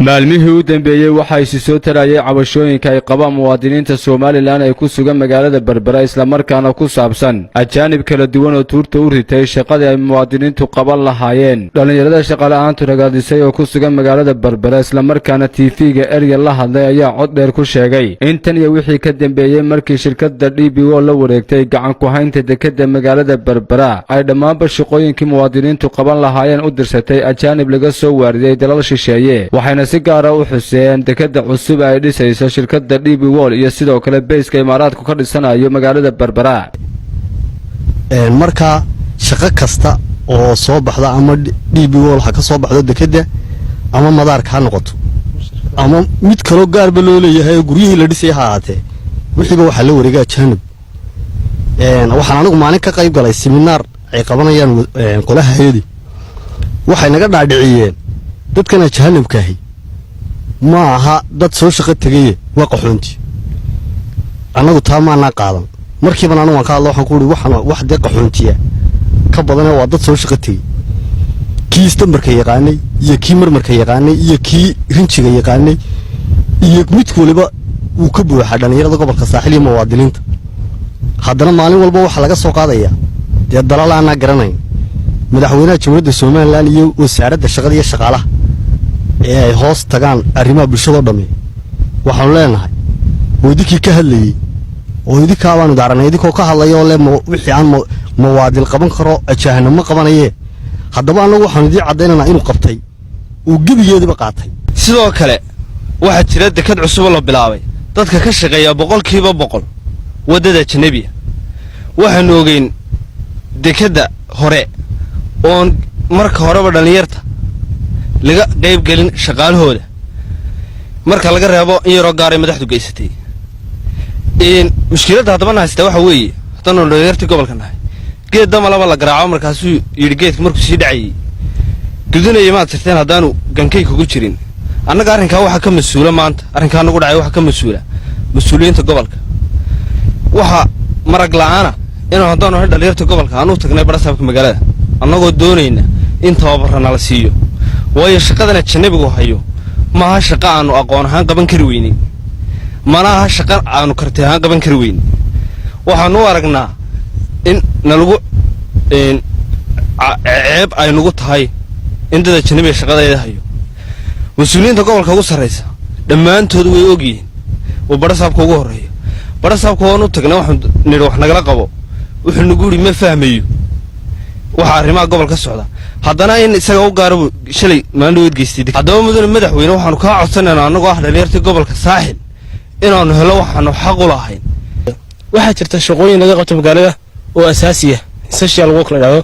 Maalmihii u dambeeyey waxaa isi soo tarayay cabashooyinka ay qabaan muwaadiniinta Somaliland ay ku sugan magaalada Berbera, islamarkaana ku saabsan ajaanib kala duwan oo tuurta u ritay shaqadii ay muwaadiniintu qaban lahaayeen. Dhallinyarada shaqala'aantu ragaadisay oo ku sugan magaalada Berbera, islamarkaana TV-ga Eryal la hadlay, ayaa cod dheer ku sheegay in tan iyo wixii ka dambeeyey markii shirkadda DP World la wareegtay gacan ku-haynta dekedda magaalada Berbera, ay dhammaanba shaqooyinkii muwaadiniintu qaban lahaayeen u dirsatay ajaanib laga soo waariyey dalal shisheeye. Waxayna si gaara u xuseen dekedda cusub ay dhisayso shirkadda DP World iyo sidoo kale base-ka Imaaraadku ka dhisanayo magaalada Berbera. Marka shaqo kasta oo soo baxda, ama DP World ha ka soo baxdo dekedda, ama madaarka ha noqoto, ama mid kaloo gaarba loo leeyahay oo guryihii la dhisay ha ahaatee, wixiiba waxaa la wareega ajaanib. Waxaan anigu maalin ka qayb galay siminaar ay qabanayaan qolaha hayadi. Waxay naga dhaadhiciyeen dadkan ajaanibkaahi ma aha dad soo shaqo tegaye, waa qaxoonti. Annagu taa maanaa qaadan. Markiiban anigu waan ka hadla, waxaan ku uhi waxaan wax dee qaxoontiya ka badane, waa dad soo shaqo tegey. Kii istambarka yaqaanay iyo kii marmarka yaqaanay iyo kii rinjiga yaqaanay iyo mid waliba wuu ka buuxaa dhallinyarada gobolka Saaxil iyo muwaadiniinta. Haddana maalin walba waxaa laga soo qaadayaa dee dalal aanaa garanayn. Madaxweynaha Jamhuuriyadda Somaliland iyo Wasaaradda Shaqada iyo Shaqaalaha ee ay hoos tagaan arrimaha bulshadoo dhammi, waxaanu leenahay oo idinkii ka hadlayey oo idinkaa baanu daaranay, idinkoo ka hadlaya oo le wixii aan muwaadin qaban karo ajaanib ma qabanayee. Haddaba annagu waxaanu idiin caddaynaynaa inuu qabtay, uu gebigeediba qaatay. Sidoo kale waxaa jira dekad cusuboo la bilaabay, dadka ka shaqeeya 100% waddada ajanabiya. Waxaannu ogeyn dekedda hore oon marka horeba dhallinyarta laga qaybgelin shaqaalahooda, marka laga reebo in yaroo gaaray madaxdu geysatay. Mushkiladda haddaba na haystaa waxa weeye, haddaanu dhalinyartii gobolka nahay, geed damalaba la garaaco. Markaasuu yidhi geedka markuu sii dhacayey, "Gudinaya maad tirteen haddaanu gankay kugu jirin." Annaga arrinkaa waxaa ka mas-uula, maanta arrinkaa nagu dhacay waxaa ka mas-uula mas-uuliyiinta gobolka. Waxaa marag la'aana inaan haddaanu ahay dhalinyarta gobolka aan u tagnay barasaabka magaalada, annagoo doonayna in tababarra nala siiyo, waayo shaqadan ajanabigu hayo maaha shaqo aanu aqoon ahaan qaban kari weynin, mana aha shaqo aanu karti ahaan qaban kari weynin. Waxaanu u aragnaa in nalagu ceeb ay nagu tahay in dad ajanabiga shaqadeeda hayo. Mas-uuliyiinta gobolka ugu sarraysa dhammaantood way ogyihiin oo barasaabka ugu horreeyo. Barasaabka waan u tagnay, waxaan nidhi wax nagala qabo. Wuxuu nagu yidhi ma fahmayo waxa arrimaha gobolka socda. Haddana in isaga u gaarabu shalay maalin dhaweed geystay. Haddaba mudane madaxweyne, waxaanu kaa codsanaynaa annagoo ah dhalinyartii gobolka Saaxil inaannu helo waxaanu xaq u lahayn. Waxaa jirta shaqooyin laga qabto magaalada oo asaasiya, essential work la dhahdo.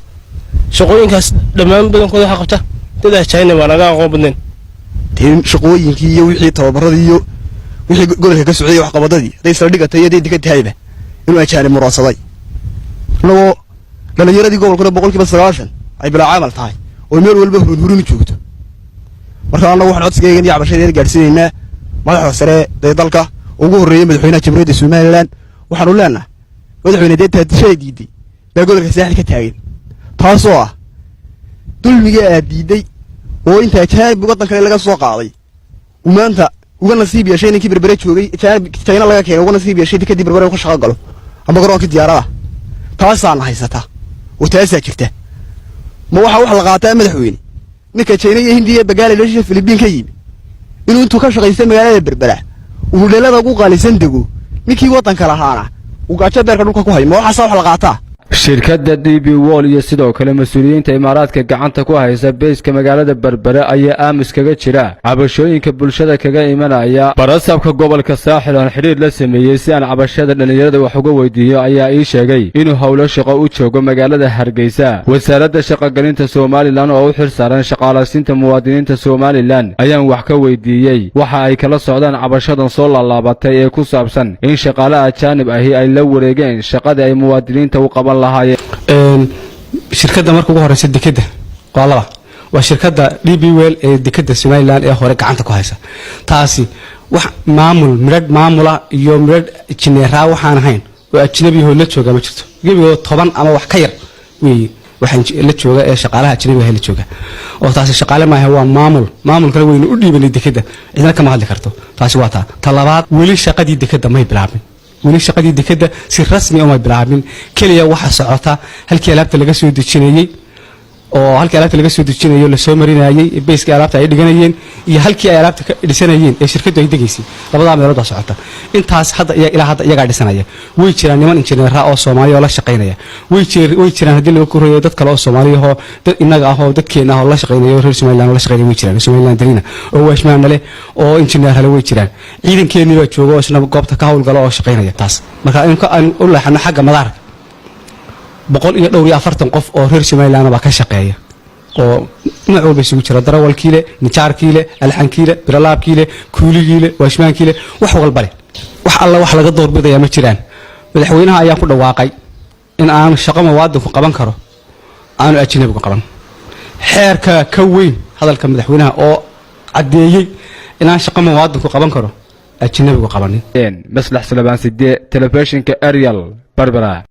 Shaqooyinkaas dhammaan badankooda waxaa qabta dad ajaanib baa naga aqoon badnayn. Dee shaqooyinkii iyo wixii tababaradii iyo wixii gobolka ka socday, waxqabadadii, hadday saldhigatay iyo hadday deka tahayba, inuu ajaanib muraadsaday, annagoo dhallinyaradii gobolkuna 90% ay bilaa camal tahay oo meel walba hurunhurinu joogto. Marka annagu waxaan codsigaygan iyo cabashadeena gaadhsiinaynaa madaxda sare dee dalka, ugu horreeya madaxweynaha Jamhuuriyadda Somaliland. Waxaanu leenahay, madaxweyne, dee taadishaday diiday baa gobolka Saaxil ka taagan, taasoo ah dulmiga aad diidday oo inta ajaanib waddan kale laga soo qaaday uu maanta uga nasiib yeeshay ninkii Berbere joogay, ajaanib China laga keenay uga nasiib yeeshay kadib Berbere ka shaqo galo ama garoonkii diyaarada. Taasaana haysataa oo taasaa jirta. Ma waxaa wax la qaataa, madaxweyne, ninka China iyo Hindiya, Bangladesh iyo Filibiin ka yimi inuu intuu ka shaqaysta magaalada Berbera uu hudheelada ugu qaalisan dego, ninkii waddanka lahaana uu gaajo beerka dhulka ku hayo? Ma waxaasaa wax la qaataa? Shirkadda DP World iyo sidoo kale mas-uuliyiinta Imaaraadka gacanta ku haysa base-ka magaalada Berbere ayaa aamus kaga jira cabashooyinka bulshada kaga imanaya. Barasabka gobolka Saaxil aan xidhiir la sameeyey si aan cabashada dhallinyarada wax uga weydiiyo ayaa ii sheegay inuu howlo shaqo u joogo magaalada Hargeysa. Wasaaradda Shaqogelinta Somaliland oo u xil saaran shaqaalaysiinta muwaadiniinta Somaliland ayaan wax ka weydiiyey waxa ay kala socdaan cabashadan soo laalaabatay ee ku saabsan in shaqaale ajaanib ahi ay la wareegeen shaqadii ay muwaadiniinta u qaban lahaayeen. Shirkadda marka ugu horeysa dekeda waa laba. Waa shirkadda DP World ee dekeda Somaliland ee hore gacanta ku haysa. Taasi wax maamul midhadh maamula iyo midhadh jineeraa waxaan ahayn oo ajnabiyahoo la jooga ma jirto. Gebigoo 10 ama wax ka yar weeye. Waxaan la jooga ee shaqaalaha ajnabiga la jooga oo taasi shaqaale maaha, waa maamul. Maamulkana waynu u dhiibanay dekeda, cidna kama hadli karto. Taasi waa taa. Ta labaad, weli shaqadii dekeda may bilaabmin. Weli shaqadii dekeda si rasmi umay bilaabmin. Keliya waxa socota halkii alaabta laga soo dejinayey, oo halkii alaabta laga soo dejinayo lasoo marinayey, base-kii alaabta ay dhiganayeen iyo halkii ay alaabta ka dhisanayeen ee shirkadu ay degaysay. Labadaa meelood baa socota intaas hadda. Ilaa hadda iyagaa dhisanaya. Way jiraan niman injineera oo Soomaaliya oo la shaqaynaya. Way jiraan, haddii laga korayo, dad kale oo Soomaaliya oo dad innaga ah oo dadkeena ah oo la shaqaynaya, oo reer Somaliland oo la shaqaynaya way jiraan. Somaliland darina oo watchman leh oo injineer leh way jiraan. Ciidankeenii baa jooga oo isna goobta ka howlgala oo shaqaynaya. Taas marka aynu u leexano xagga madaarka, 144 qof oo reer Somaliland baa ka shaqeeya, oo dhinac walba isugu jira: darawalkiile, nijaarkiile, alxankiile, biralaabkiile, kuuligiile, watchman-kiile, wax walba leh. Wax alla wax laga doorbidaya ma jiraan. Madaxweynaha ayaa ku dhawaaqay in aanu shaqo muwaadinku qaban karo aanu ajnabigu qaban. Xeerka ka weyn hadalka madaxweynaha oo caddeeyey inaan shaqo muwaadinku qaban karo ajnabigu qabanin. Maslax Salabaan Sidee, telefishinka Ariel, Berbera.